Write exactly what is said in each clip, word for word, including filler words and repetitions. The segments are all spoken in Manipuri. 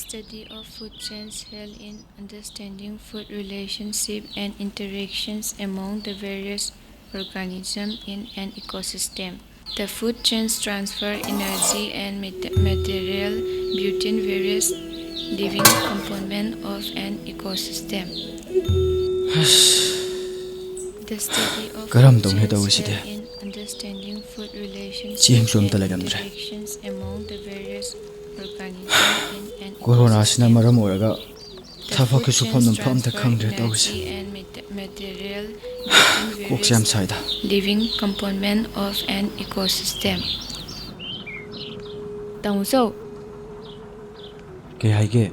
Study of food chains help in understanding food relationship and interactions among the various organisms in an ecosystem. The food chains transfer energy and mat- material between various living components of an ecosystem. The study of ꯀꯔꯝ food ꯇꯧꯅꯤ chains ꯇꯧꯔꯤꯁꯤꯗꯤ? Help in understanding food relationships ꯆꯦꯡꯁꯨ ꯑꯝꯇ and ꯂꯩꯔꯝꯗ꯭ꯔꯦ꯫ Interactions among the various organisms in an ꯀꯣꯔꯣꯅꯥꯁꯤꯅ ecosystem. ꯃꯔꯝ ꯑꯣꯏꯔꯒ ꯊꯕꯛꯀꯤ ꯁꯨꯐꯝ ꯅꯣꯝꯐꯝ ꯑꯝꯇ ꯈꯪꯗ꯭ꯔꯦ ꯇꯧꯔꯤꯁꯦ꯫ ꯀꯣꯛꯁꯦ ꯌꯥꯝ ꯁꯥꯏꯗ꯫ Living component of an ecosystem. ꯇꯥꯃꯣꯆꯧ꯫ ꯀꯩ ꯍꯥꯏꯒꯦ?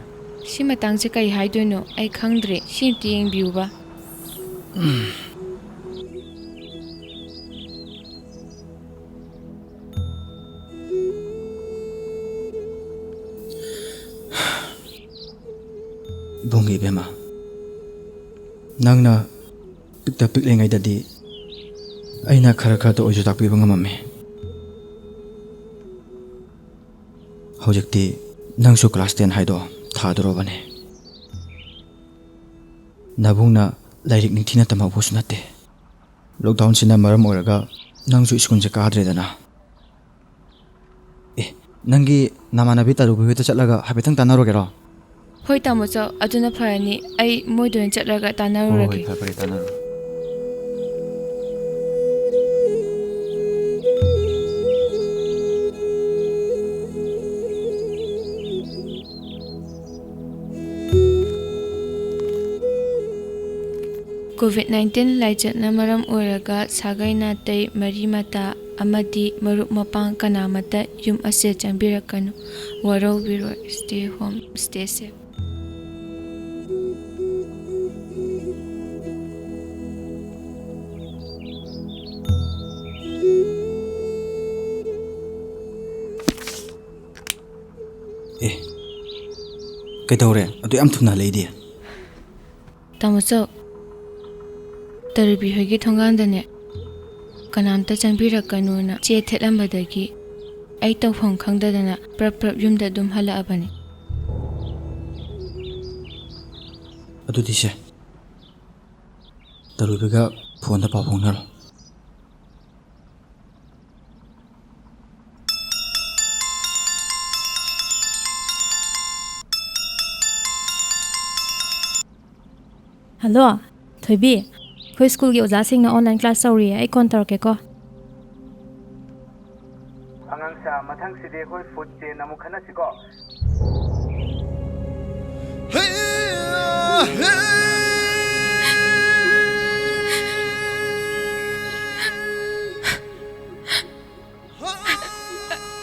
ꯁꯤ ꯃꯇꯥꯡꯁꯦ ꯀꯩ ꯍꯥꯏꯗꯣꯏꯅꯣ ꯑꯩ ꯈꯪꯗ꯭ꯔꯦ꯫ ꯁꯤ ꯑꯝꯇ ꯌꯦꯡꯕꯤꯌꯨꯕ꯫ ꯏꯕꯨꯡꯒꯤ ꯏꯕꯦꯝꯃ, ꯅꯪꯅ ꯄꯤꯛꯇ ꯄꯤꯛꯂꯤꯉꯩꯗꯗꯤ ꯑꯩꯅ ꯈꯔ ꯈꯔꯇ ꯑꯣꯏꯁꯨ ꯇꯥꯛꯄꯤꯕ ꯉꯝꯃꯝꯃꯤ꯫ ꯍꯧꯖꯤꯛꯇꯤ ꯅꯪꯁꯨ class ten ꯍꯥꯏꯗꯣ ꯊꯥꯗꯣꯔꯕꯅꯦ꯫ ꯅꯕꯨꯡꯅ ꯂꯥꯏꯔꯤꯛ ꯅꯤꯡꯊꯤꯅ ꯇꯝꯍꯧꯕꯁꯨ ꯅꯠꯇꯦ꯫ Lockdownꯁꯤꯅ ꯃꯔꯝ ꯑꯣꯏꯔꯒ ꯅꯪꯁꯨ ꯁ꯭ꯀꯨꯜꯁꯦ ꯀꯥꯗ꯭ꯔꯦꯗꯅ꯫ ꯑꯦ, ꯅꯪꯒꯤ ꯅꯃꯥꯟꯅꯕꯤ ꯇꯔꯨꯕꯤ ꯍꯣꯏꯗ ꯆꯠꯂꯒ ꯍꯥꯏꯐꯦꯠꯇꯪ ꯇꯥꯟꯅꯔꯨꯒꯦꯔꯣ? ꯍꯣꯏ ꯇꯥꯃꯣꯆꯧ, ꯑꯗꯨꯅ ꯐꯔꯅꯤ꯫ ꯑꯩ ꯃꯣꯏꯗ ꯑꯣꯏꯅ ꯆꯠꯂꯒ ꯍꯣꯏ, ꯍꯣꯏ, ꯇꯥꯟꯅꯔꯨꯔꯒꯦ꯫ ꯐꯔꯦ, ꯐꯔꯦ, ꯇꯥꯟꯅꯔꯨꯔꯣ꯫ COVID nineteen ꯂꯥꯏꯆꯠꯅ ꯃꯔꯝ ꯑꯣꯏꯔꯒ ꯁꯥꯒꯩ ꯅꯥꯇꯩ, ꯃꯔꯤ ꯃꯇꯥ ꯑꯃꯗꯤ ꯃꯔꯨꯞ ꯃꯄꯥꯡ ꯀꯅꯥꯃꯠꯇ ꯌꯨꯝ ꯑꯁꯤꯗ ꯆꯪꯕꯤꯔꯛꯀꯅꯨ꯫ ꯋꯥꯔꯧꯕꯤꯔꯣꯏ꯫ Stay home, stay safe. ꯑꯦ, ꯀꯩꯗꯧꯔꯦ? ꯑꯗꯨ ꯌꯥꯝ ꯊꯨꯅ ꯍꯜꯂꯛꯏꯗꯤ? ꯇꯥꯃꯣꯆꯧ, ꯇꯔꯨꯕꯤ ꯍꯣꯏꯒꯤ ꯊꯣꯡꯒꯥꯟꯗꯅꯦ, ꯀꯅꯥꯝꯇ ꯆꯪꯕꯤꯔꯛꯀꯅꯨꯅ ꯆꯦ ꯊꯦꯠꯂꯝꯕꯗꯒꯤ ꯑꯩ ꯇꯧꯐꯝ ꯈꯪꯗꯗꯅ ꯄ꯭ꯔꯞ ꯄ꯭ꯔꯞ ꯌꯨꯝꯗ ꯑꯗꯨꯝ ꯍꯜꯂꯛꯑꯕꯅꯤ꯫ ꯑꯗꯨꯗꯤ ꯁꯦ, ꯇꯔꯨꯕꯤꯒ ꯐꯣꯟꯗ ꯄꯥꯎ ꯐꯥꯎꯅꯔꯣ꯫ ꯍꯜꯂꯣ, ꯊꯣꯏꯕꯤ꯫ ꯑꯩꯈꯣꯏ ꯁ꯭ꯀꯨꯜꯒꯤ ꯑꯣꯖꯥꯁꯤꯡꯅ ꯑꯣꯟꯂꯥꯏꯟ ꯀ꯭ꯂꯥꯁ ꯇꯧꯔꯤꯌꯦ꯫ ꯑꯩ ꯀꯣꯟ ꯇꯧꯔꯛꯀꯦꯀꯣ꯫ ꯑꯉꯥꯡꯁꯥ, ꯃꯊꯪꯁꯤꯗꯤ ꯑꯩꯈꯣꯏ ꯐꯨꯗ ꯆꯦꯟ ꯑꯃꯨꯛ ꯈꯟꯅꯁꯤꯀꯣ꯫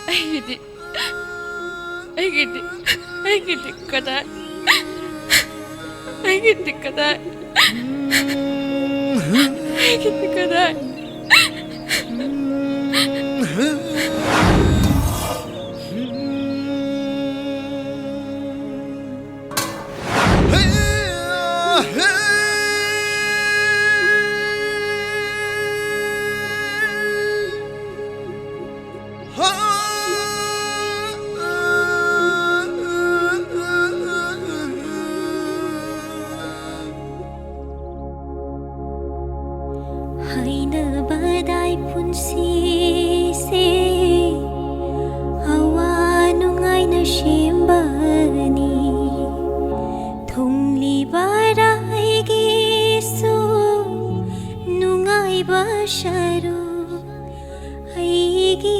ꯑꯩꯒꯤꯗꯤ, ꯑꯩꯒꯤꯗꯤ, ꯑꯩꯒꯤꯗꯤ ꯀꯗꯥꯏ? ꯑꯩꯒꯤꯗꯤ ꯀꯗꯥꯏ? ꯑꯩꯒꯤꯗꯤ ꯀꯗꯥꯏ? ꯍꯥꯏꯅꯕꯗꯥꯏ ꯄꯨꯟꯁꯤꯁꯦ ꯑꯋꯥ ꯅꯨꯡꯉꯥꯏꯅ ꯁꯦꯝꯕꯅꯤ꯫ ꯊꯨꯡꯂꯤꯕ ꯔꯥꯏꯒꯤꯁꯨ ꯅꯨꯡꯉꯥꯏꯕ ꯁꯔꯨꯛ ꯑꯩꯒꯤ